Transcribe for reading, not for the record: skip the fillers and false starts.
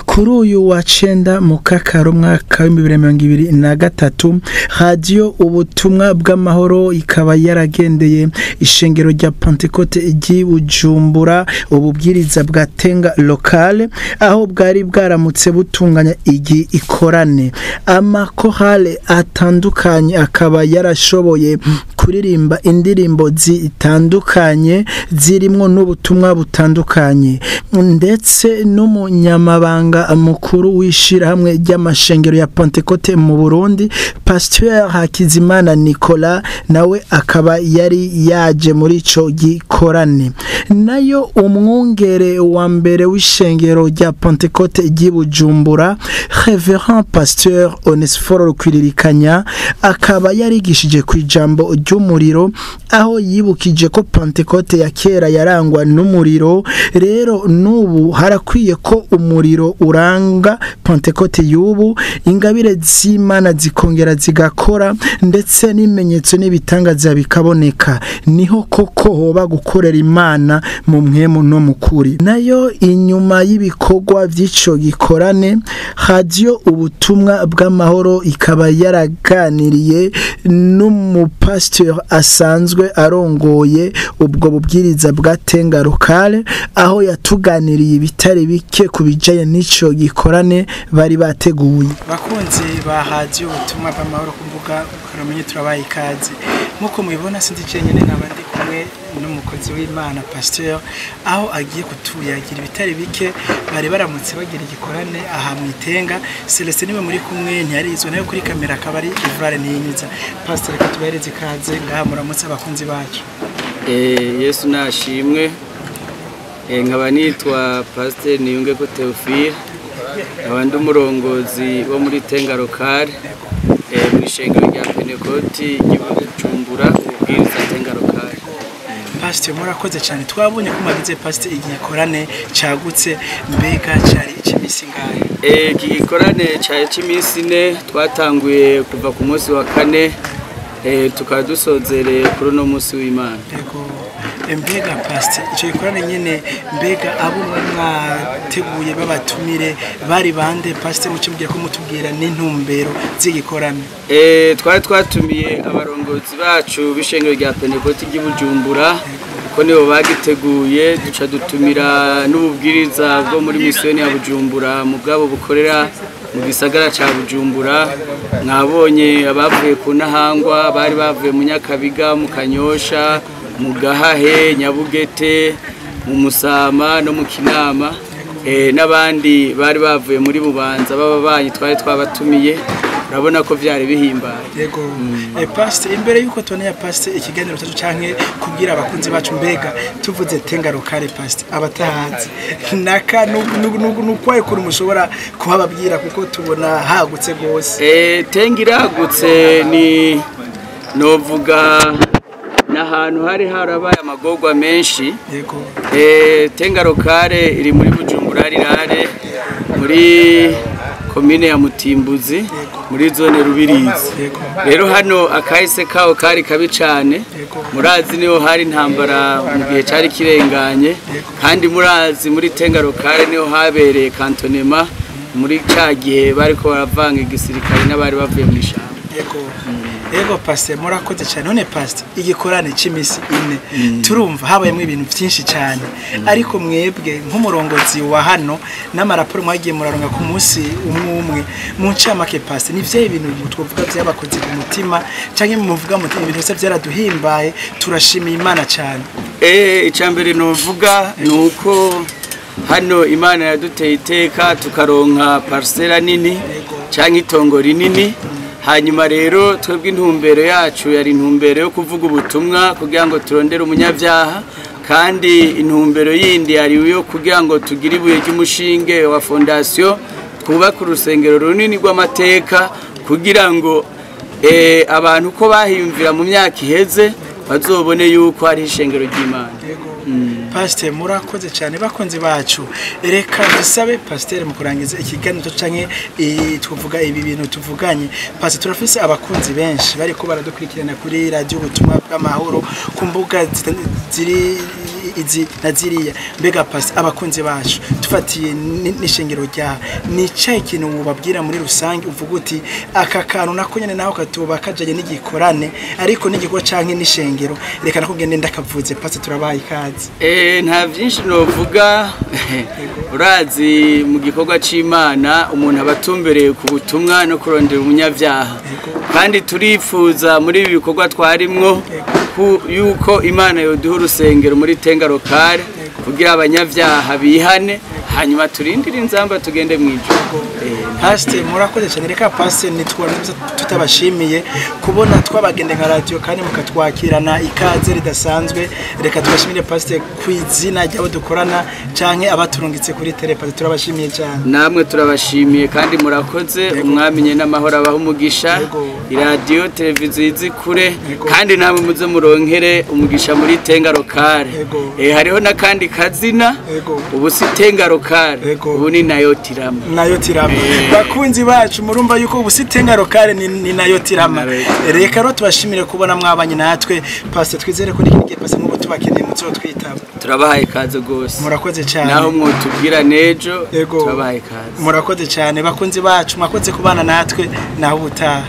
Kuri uyu wa 9 mukakaro mwaka w'2023 radio ubutumwa bw'amahoro ikaba yaragendeye ishengero rya Pentecote ry'i Bujumbura ububwiriza bwa Tenga locale aho bwari bwaramutse butunganya igi ikorane amakorale atandukanye akaba yarashoboye kuririmba indirimbo zitandukanye zirimwo n'ubutumwa butandukanye ndetse n'umunyamabanga mukuru w'ishirahamwe ry'amashengero ya Pentecote mu Burundi Pasteur Hakizimana Nicolas nawe akaba yari yaje muri ico gikorane. Nayo umwungere wa mbere w'ishengero rya Pentecote ry'i Bujumbura Reverend Pasteur Onesphore Rukwiririkanya akaba yarigishije ku ijambo ry'umuriro aho yibukije ko Pentecote ya kera yarangwa n'umuriro, rero n'ubu harakwiye ko umuriro uranga Pentecote y'ubu, ingabire z'Imana zikongera zigakora ndetse n'ibimenyetso n'ibitangaza bikaboneka, niho koko hoba gukorera Imana mu mpwemu no mu kuri. Nayo inyuma y'ibikorwa vy'ico gikorane radio ubutumwa bw'amahoro ikaba yaraganiriye n'umupasteur asanzwe arongoye ubwo bubwiriza bwa Tenga locale aho yatuganiriye ibitari bike kubijanye n'ico gikorane bari bateguye. Bakunzi ba radio ubutumwa bw'amahoro kumbuga karamenye turabaye ikaze nkuko mubibona sindi cenyene nkabandi kumwe n'umukozi w'Imana Pasteur aho agiye kutuyagira ibitari bike bari baramutse bagira igikorane aha mwitenga. Celestin niwe muri kumwe ntiyarizwe nayo kuri kamera akaba ari Ivrare Niyinyiza. Pasteur reka tubahereze ikaze ngaha muramutse abakunzi bacu. Yesu nashimwe. Nkaba nitwa Pasteur Niyungeko Theophile, nkaba ndi umurongozi wo muri Tenga locale mu ishengero rya Pentecote ry'i Bujumbura ububwiriza Tenga locale. Pasteur murakoze cyane, twabonye ko mwagize Pasteur igikorane cagutse, mbega cari c'imisi ngahe? Iki gikorane cari c'imisi ine, twatanguye kuva ku munsi wa kane tukaba dusozereye kuri uno munsi w'Imana. Yego, mbega Pasteur ico gikorane nyene, mbega abo mwateguye babatumire bari bande? Pasteur mucimbwira ko mutubwira n'intumbero z'igikorane. Twari twatumiye abarongozi bacu b'ishengero rya Pentecote ry'i Bujumbura ko nibo bagiteguye, duca dutumira n'ububwiriza bwo muri misiyoni ya Bujumbura mugabo bukorera mu gisagara ca Bujumbura. Mwabonye abavuye ku Ntahangwa, bari bavuye mu Nyakabiga, mu Kanyosha, mu Gahahe, Nyabugete, mu Musama no mu Kinama, n'abandi bari bavuye muri Bubanza b'ababanyi twari twabatumiye. Urabona ko vyari bihimbaye. Yego. Pastor imbere yuko tuboneye Pastor ikiganiro cyacu canke kubwira abakunzi bacu, mbega tuvuze Tenga locale Pastor abatahazi naka nukwaye kuri mushobora kuhababwira kuko tubona hagutse gose. Tenga iragutse, ni novuga nahantu hari harabaye amagorwa menshi. Yego. Tenga locale iri muri Bujumbura rirare muri komine ya Mutimbuzi muri zone Rubirizi. Rero hano akahise kaho kari kabi cane, murazi niho hari intambara mu gihe cari kirenganye, kandi murazi muri Tenga locale niho habereye kantonema muri ca gihe bariko baravanga igisirikare n'abari bavuye mu ishamba. Yego. Yego Pasteur murakoze cyane. None Pasteur igikorane c'imisi ine turumva habayemo ibintu byinshi cyane, ariko mwebwe nk'umurongozi wa hano n'amaraporo mwagiye muraronga ku munsi umwe umwe mu ncamake Pasteur ni vye ibintu twovuga byabakoze ku mutima canke muvuga muti ibintu byose byaraduhimbaye turashimiye Imana cyane? Icambere novuga nuko hano Imana yaduteye iteka tukaronka parcela nini canke itongo rinini. Hanyuma rero twebwe intumbero yacu yari intumbero yo kuvuga ubutumwa kugira ngo turondere umunyabyaha, kandi intumbero yindi yari yo kugira ngo tugire ibuye ry'umushinge wa fondation twubake urusengero runini rw'amateka kugira ngo abantu ko bahiyumvira mu myaka iheze bazobone yuko ari ishengero ry'Imana. Pasiteri, murakoze cyane. Bakunzi bacu, reka dusabe pasiteri mu kurangiza ikiganiro canke tuvuga ibi bintu tuvuganye. Pasiteri, turafise abakunzi benshi bariko baradukurikirana kuri radiyo Ubutumwa bw'Amahoro, ku mbuga ziri izi na ziriya. Mbega pasiteri, abakunzi bacu, tufatiye n'ishengero ryaha, ni icahe ikintu wobabwira muri rusange, uvuga uti aka kantu nako nyene naho katuba kajanye n'igikorane, ariko n'igikorwa canke n'ishengero, reka nako ngende ndakavuze? Pasiteri, turabaha ikaze. Nta byinshi novuga. Urazi, mu gikorwa c'Imana umuntu aba atumbereye ku butumwa no kurondera umunyabyaha, kandi turifuza muri ibi bikorwa twarimwo yuko Imana yoduha urusengero muri Tenga locale kugira abanyabyaha bihane, hanyuma turindire inzamba tugende mu ijuru. Pasiteri, murakoze cyane. Reka pasiteri, nitwara tutabashimiye kubona twabagende nka radiyo kandi mukatwakirana ikaze ridasanzwe. Reka tubashimire, pasiteri, ku izina ry'abo dukorana canke abaturungitse kuri tele. Pasiteri, turabashimiye cyane. Namwe turabashimiye kandi murakoze. Umwami nyene amahoro abaha umugisha. Iradiyo, televiziyo izi kure. Kandi namwe muze muronkere umugisha muri Tenga locale. Hariho n'akandi kazina. Ubu si Tenga locale, ubu ni Nayo Tirama. Nayo Tirama. Bakunzi bacu, murumva yuko ubu si Tenga locale, ni Nayo Tirama. Nayo. Reka rero tubashimire kubona mwabanye natwe. Pasiteri, twizere ko n'ikindi gihe, pasiteri, nk'ubu tubakeneye muzotwitaba. Turabahaye ikaze rwose. Murakoze cyane. Naho mwotubwira n'ejo, turabahaye ikaze. Murakoze cyane. Bakunzi bacu, mwakoze kubana natwe, naho ubutaha.